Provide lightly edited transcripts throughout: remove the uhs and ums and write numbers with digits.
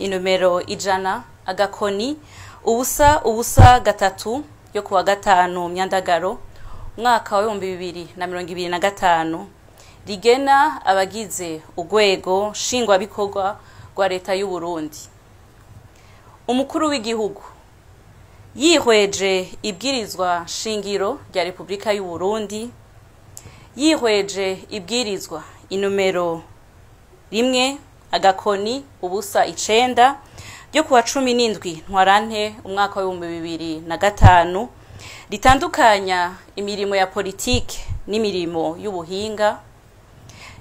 inomero 100-003 yo kuwa gatanu Myandagaro umwaka wa 2025 rigena abagize urwego nshingwabikorwa rwa leta y'u Burundi. Umukuru w'igihugu yihweje ibwirizwa shingiro rya Republika y'u Burundi, yihweje ibwirizwa inomero 1-09 ryo kuwa 17 Ntwarante umwaka wa 2005 ritandukanya imirimo ya politike n'imirimo y'ubuhinga,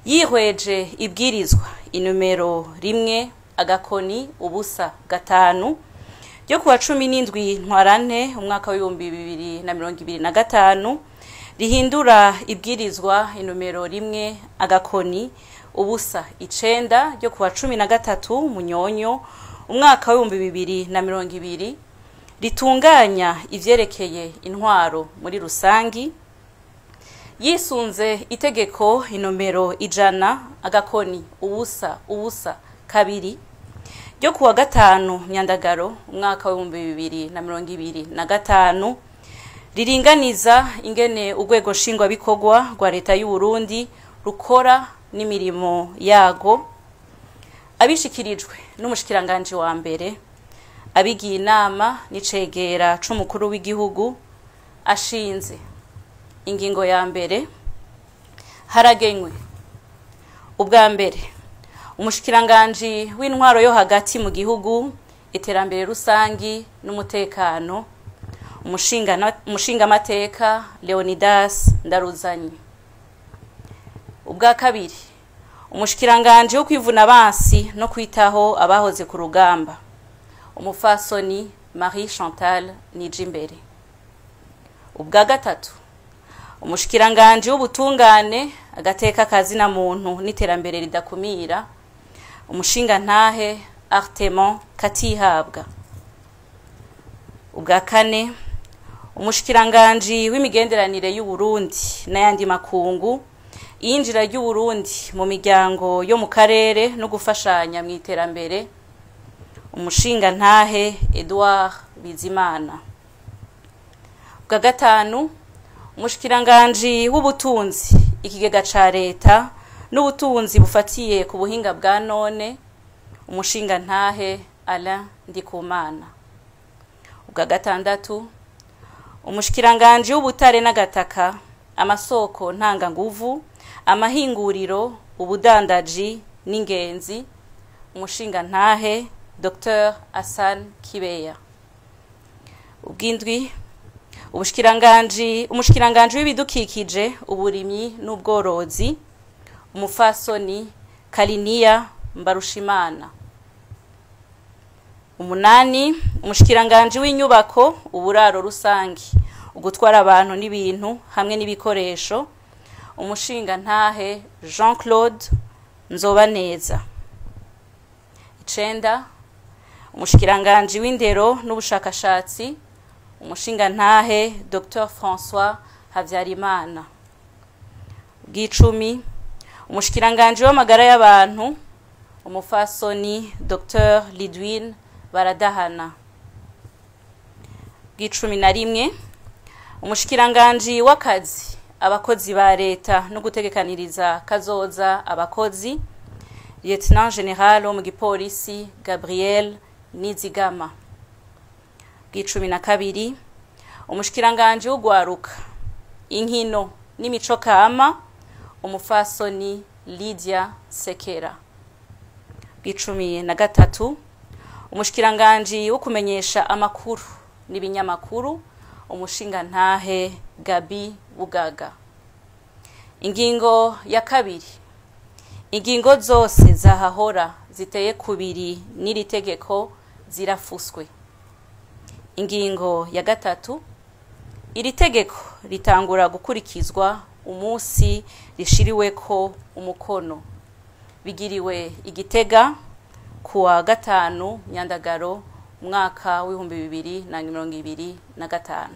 yihweje ibwirizwa inomero 1-05 ryo kuwa 17 Ntwarante umwaka wa 2025 rihindura ibwirizwa inomero 1-09 ryo kuwa 13 Munyonyo umwaka wa 2020 ritunganya ivyerekeye intwaro muri rusangi, yisunze itegeko inomero 100-02 ryo kuwa gatanu Myandagaro umwaka wa 2025 riringaniza ingene urwego nshingwabikorwa rwa leta y'u Burundi rukora n'imirimo yago, abishikirijwe n'umushikiranganje wa mbere, abigiye inama n'icegera c'umukuru w'igihugu, ashinze ingingo ya mbere. Haragenywe ubwa mbere umushikiranganje w'intwaro yo hagati mu gihugu, iterambere rusangi n'umutekano, umushingamateka Leonidas Ndaruzanye. Ubwa kabiri umushikiranganje wo kwivuna abansi no kwitaho abahoze ku rugamba, umufasoni Marie Chantal Nijimbere. Ubwa gatatu umushikiranganje w'ubutungane, agateka kazina muntu n'iterambere ridakumira, umushingantahe Artemon Katihabwa. Ubwa kane umushikiranganje w'imigenderanire y'u Burundi n'ayandi makungu, iyinjira ry'u Burundi mu miryango yo mu karere no gufashanya mu iterambere, umushingantahe Edouard Bizimana. Ubwa gatanu umushikiranganje w'ubutunzi, ikigega ca leta n'ubutunzi bufatiye ku buhinga bwa none, umushingantahe Alain Ndikumana. Ubwa gatandatu umushikiranganje w'ubutare n'agataka, amasoko ntanganguvu, amahinguriro, ubudandaji n'ingenzi, umushingantahe Dr Hassan Kibeya. Ubwindwi umushikiranganje w'ibidukikije, uburimyi n'ubworozi, umufasoni Kaliniya Mbarushimana. Umunani umushikiranganje w'inyubako, uburaro rusangi, ugutwara abantu n'ibintu hamwe n'ibikoresho, umushingantahe Jean Claude Nzobaneza. 9 umushikiranganje w'indero n'ubushakashatsi, umushingantahe Dr François Havyarimana. Bw'icumi umushikiranganje w'amagara y'abantu, umufasoni Dr Lidwine Baradahana. Bw'icumi na rimwe umushikiranganje w'akazi, abakozi ba leta no gutegekaniriza kazoza abakozi, Lieutenant General wo mu gipolisi Gabriel Nizigama. Bw'icumi na kabiri umushikiranganje w'ugwaruka, inkino n'imico kama, umufasoni Lydia Sekera. Bw'icumi na gatatu umushikiranganje wo kumenyesha amakuru n'ibinyamakuru, umushingantahe Gabi Bugaga. Ingingo ya kabiri ingingo zose zahahora ziteye kubiri n'iri tegeko zirafuswe. Ingingo ya gatatu iri tegeko ritangura gukurikizwa umunsi rishiriweko umukono, bigiriwe Igitega kuwa gatanu Nyandagaro umwaka wa 2025.